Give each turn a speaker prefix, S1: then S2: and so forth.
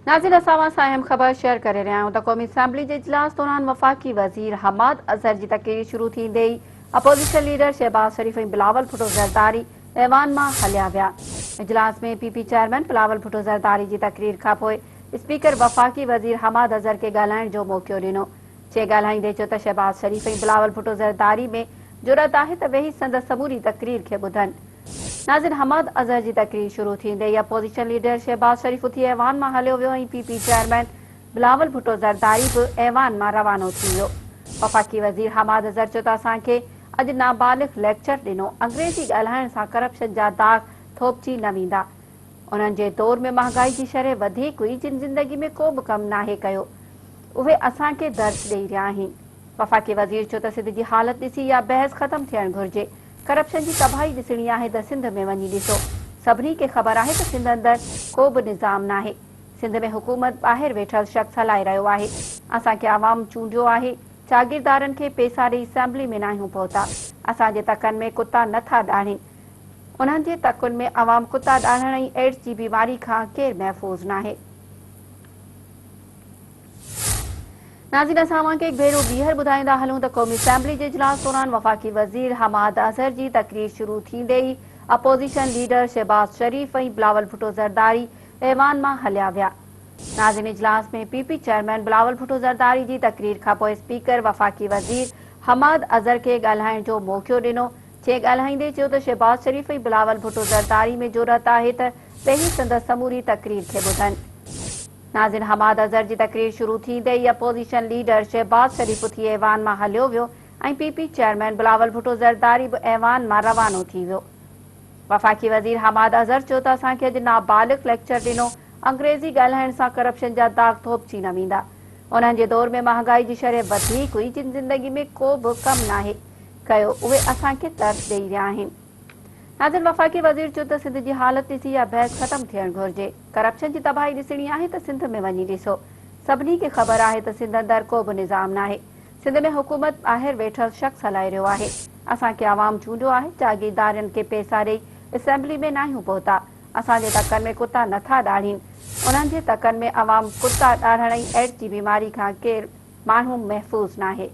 S1: ناظرين اسان اوهان سان اهم خبر شيئر ڪري رهيا آهيون ته قومي اسيمبلي جي اجلاس دوران وفاقي وزير حماد اظهر جي تقرير شروع ٿيندي ئي اپوزيشن ليڊر شهباز شريف ۽ بلاول ڀٽو زرداري ايوان مان هليا ويا. اجلاس ۾ P P chairman Bilawal Bhutto Zardari جي تقرير کانپوء اسپيڪر وفاقي وزير حماد اظهر کي ڳالهائڻ جو موقعو ڏنو. جنهن ڳالهائيندي چيو ته شهباز شريف ۽ بلاول ڀٽو زرداري ۾ جرئت آهي ته ويهي سندس سموري تقرير کي ٻڌن. ناظر حماد اظهر جي تقرير شروع ٿيندي ئي اپوزيشن ليڊر شهباز شريف اٿي ايوان مان هليو ويو ۽ P P chairman Bilawal Bhutto Zardari به ايوان مان روانو ٿي ويو. وفاقي وزير حماد اظهر چيو ته اسان کي اڄ نابالغ ليڪچر ڏنو، انگريزي ڳالهائڻ سان ڪرپشن جا داغ ٿوپجي نه ويندا. انهن جي دور ۾ مهانگائي جي شرح وڌيڪ هئي، جن زندگي ۾ ڪو به ڪم ناهي ڪيو اهي اسان کي درس ڏئي رهيا آهن. وفاقي وزير چيو ته سنڌ جي حالت ڏسي اها بحث ختم ٿيڻ گهرجي، ڪرپشن جي تباهي ڏسڻي آهي ته سنڌ ۾ وڃي ڏسو، سڀني کي خبر آهي ته سنڌ اندر ڪو به نظام ناهي، سنڌ ۾ حڪومت ٻاهر ويٺل شخص هلائي رهيو آهي، اسان کي عوام چونڊيو آهي، جاگيردارن کي پيسا ڏئي اسيمبلي ۾ ناهيون پهتا، اسان جي تڪن ۾ ڪتا نه ٿا ڏاڙهين، انهن جي تڪن ۾ عوام ڪتا ڏاڙهڻ ۽ ايڊز جي بيماري کان ڪير محفوظ ناهي. ناظرين اسان اوهان کي هڪ ڀيرو ٻيهر ٻڌائيندا هلون ته قومي اسيمبلي جي اجلاس دوران وفاقي وزير حماد اظهر جي تقرير شروع ٿيندي ئي اپوزيشن ليڊر شهباز شريف ۽ بلاول ڀٽو زرداري ايوان مان هليا ويا. ناظرين اجلاس ۾ P P chairman Bilawal Bhutto Zardari جي تقرير کانپوء اسپيڪر وفاقي وزير حماد اظهر کي ڳالهائڻ جو موقعو ڏنو جنهن ڳالهائيندي چيو ته شهباز شريف ۽ بلاول ڀٽو زرداري ۾ جرئت آهي ته ويهي سندس سموري تقرير کي ٻڌن. ناظر حماد اظهر جي تقرير شروع ٿيندي ئي اپوزيشن ليڊر شهباز شريف اٿي ايوان مان هليو ويو ۽ P P chairman Bilawal Bhutto Zardari به ايوان مان روانو ٿي ويو. وفاقي وزير حماد اظهر چيو ته اسان کي اڄ نابالغ ليڪچر ڏنو، انگريزي ڳالهائڻ سان ڪرپشن جا داغ ٿوپجي نه ويندا. انهن جي دور ۾ مهانگائي جي شرح وڌيڪ هئي، جن زندگي ۾ ڪو به ڪم ناهي ڪيو، اهي اسان کي درس ڏئي رهيا آهن. ناظر وفاقي وزير چيو ته سنڌ جي حالت ڏسي اها بحث ختم ٿيڻ گهرجي، ڪرپشن جي تباهي ڏسڻي آهي ته سنڌ ۾ وڃي ڏسو، سڀني کي خبر آهي ته سنڌ اندر ڪو به نظام ناهي، سنڌ ۾ حڪومت ٻاهر ويٺل شخص هلائي رهيو آهي، اسان کي عوام چونڊيو آهي، جاگيردارن کي پئسا ڏئي اسيمبلي ۾ ناهيون پهتا، اسان جي تڪن ۾ ڪتا نٿا ڏاڙهين، انهن جي تڪن ۾ عوام ڪتا ڏاڙهڻ ۽ ايڊز جي بيماري کان ڪير ماڻهو محفوظ ناهي.